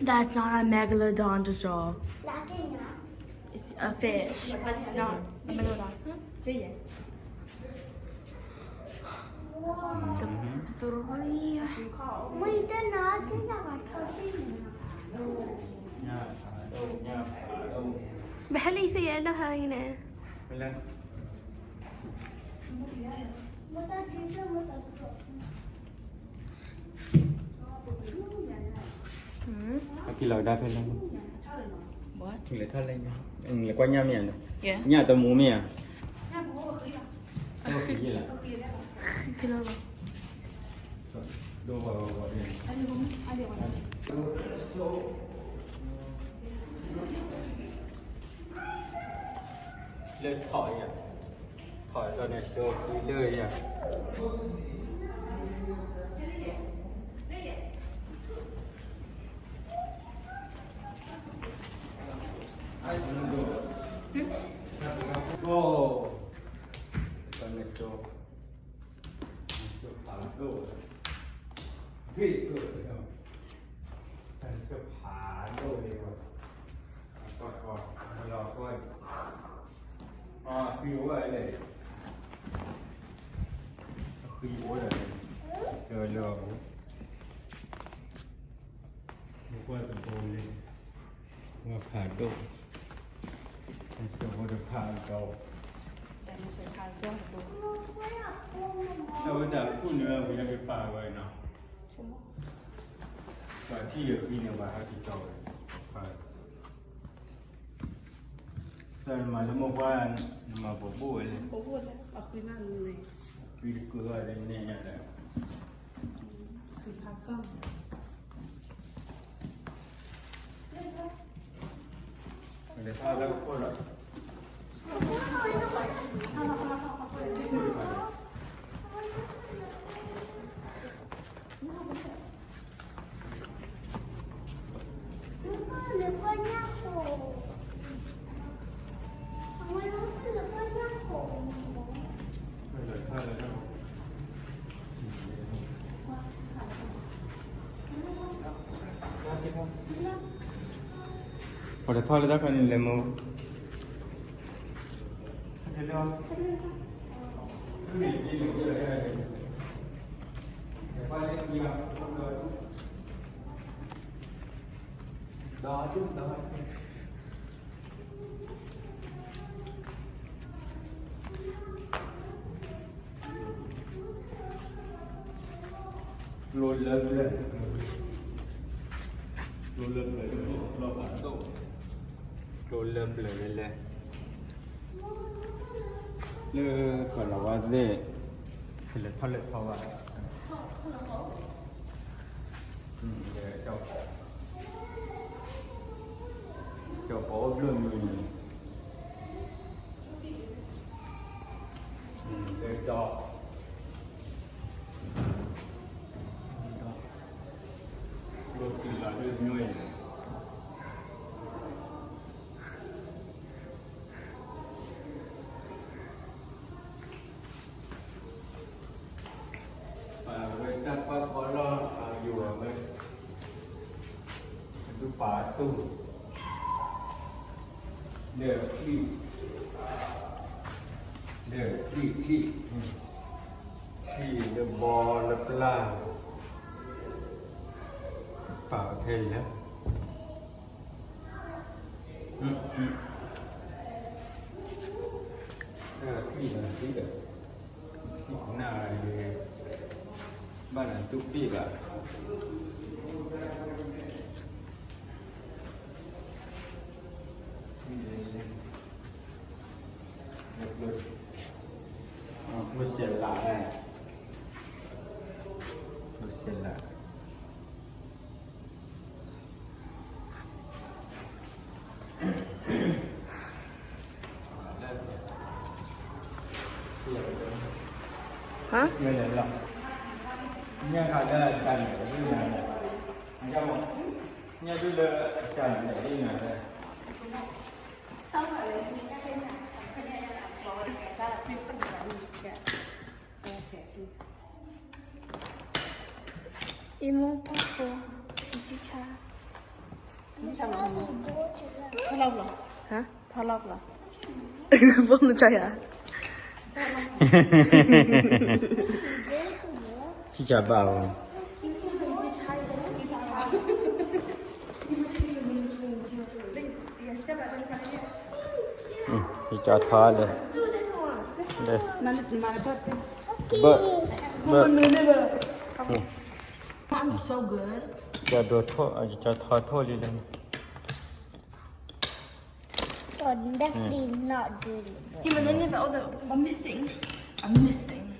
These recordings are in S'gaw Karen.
That's not a megalodon, Joshua. It's a fish, but it's not a megalodon. Huh? The three. But how do you say it? I know how you know. Hmm? အက့ၤလီၤကဒါဖဲလဲၣ်. What? လဲၤထီၣ်လဲၣ်ညါ, လဲၤကွၢ်ညၣ်မ့ၢ်ဧါ, ညၣ်တမူမ့ၢ်ဧါ, လၢထီၣ်ယၤ, ထီၣ်ဒီးန့ၣ် စိၤဃံလၢယၤ. မ့ၢ်ကွၢ်တဘိလံ, ဝဲဖးဒိၣ်, တဘိတဖးဒိၣ်, အဝဲတၢ်ခိၣ်န့ၣ်ဝဲ ပှၤကပာ်ဝဲနီၤ, ပှၤထံၣ်ယဃံန့ၣ် ပှၤဟးက့ၤကီဝဲ, တၢ်နမၤလၢမိၢ်ပှၢ်, နမၤပှၤဘိၣ်ဝဲလဲၣ်, အဃံတကုၢ်ဘၣ်လၢန့ၣ်ညါဒီး ပှၤတထီၣ်လၢတၢ်ခါန့ၣ်လဲၤမုၢ်, ကျိလၢပျၢၤ, ကျိလၢပျၢၤ, ကျိလၢပျၢၤလဲၣ်, လၢကီၢ်လီၤဝါသ့ၣ်, ကလဲၤထီၣ်လဲၤထီဘၣ်, ကၠီၤပီအိၣ်ဘျိၣ်မုၢ်န့ၣ်, ကၠီၤ ကျိတုၤလီၤဒိၣ်ညိအံၤ, ဒီးချံၣ်, ဒီးချံၣ်, ချံၣ်, ချံၣ်လၢဘီလၢပျၢ်, ပာ်အီၤထဲလံ, ဒီးချံၣ်ဒီး, ချံၣ်ဒီး, ချံၣ်ကနၣ်ဒီး, ဘၣ်နတူၢ်ပ့ၢ်ဘၣ် ကျိၣ်စဲးလး, ကျိၣ်စဲးလး, ဟါ, ညၣ်ဒုးလၢ, ညၣ်ဒုးလၢ, Imo poko, ichicha. Hả? Bông chai hả? Chicha bao. Chicha tha lê. Lê. Bơ. Bơ. I'm so good. Chicha dô thô, chicha tha thô lê lê. Oh, definitely not doing it. Hey, but then if all the, I'm missing. I'm missing.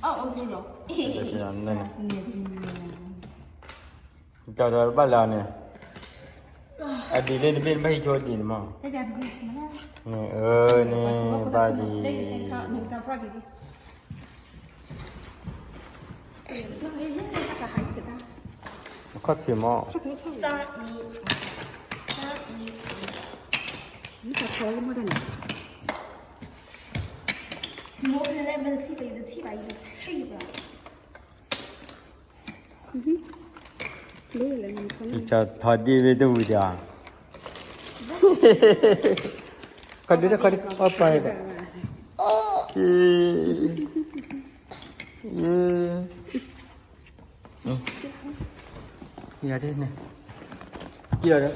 Oh, okay, bro. Chicha dô bă lê nê. A dì lê nê bê nê bă hê chô dì nê mâ. Nê, ơ, nê, bă dì. Khói phi mâ. Chicha thò dê wê tơ wui dê à. Khói dê, khói dê, khói pha dê. Ê. Ê. Ê. Ê, dê nê. Kìa dê.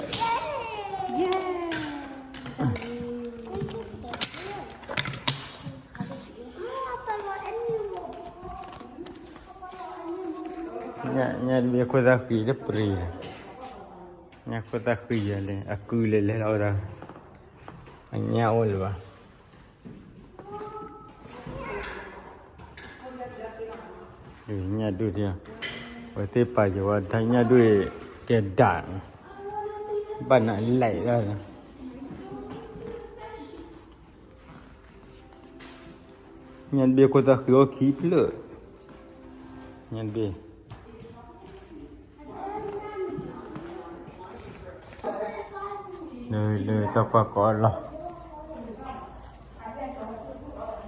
Nyà, nyà bê khô da khỉ lê prì. Nyà khô da khỉ lê, a cư lê lê lô da. A nyà ôl lê ba. Nyà đuôi thia. Wê tê pa yê wa da nyà đuôi kê đạn. Ba nà lạy da. Nhan bê khô ta khư ôk khí plơ̆. Nhan bê. Lơ, lơ, ta qua có lò.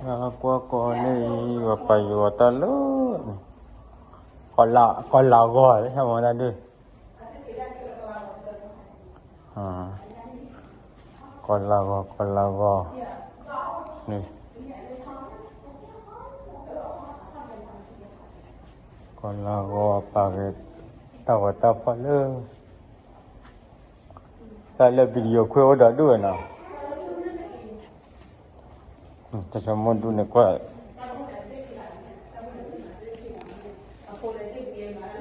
Ta qua có lê, wa pa yua ta lơ. Có là, có là gò đấy, sao mà ra được. Kò là gò, kò là gò. Nê. Kò là gò, pa kê, tao gò tao pă lơ. Tao lơ video khuê ôđ đuôi nà. Tao cho môn đu này qua.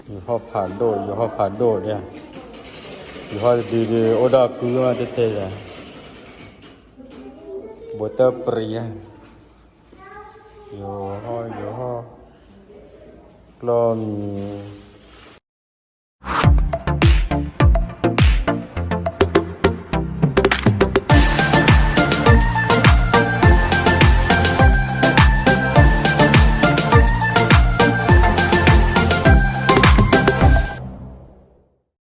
Yua hô phả đồ, yua hô phả đồ đi. Yua hô đi đi, ô đa cứ mà tê tê ra. Bố tớ pri á. Yua hô, yua hô. Clô mì.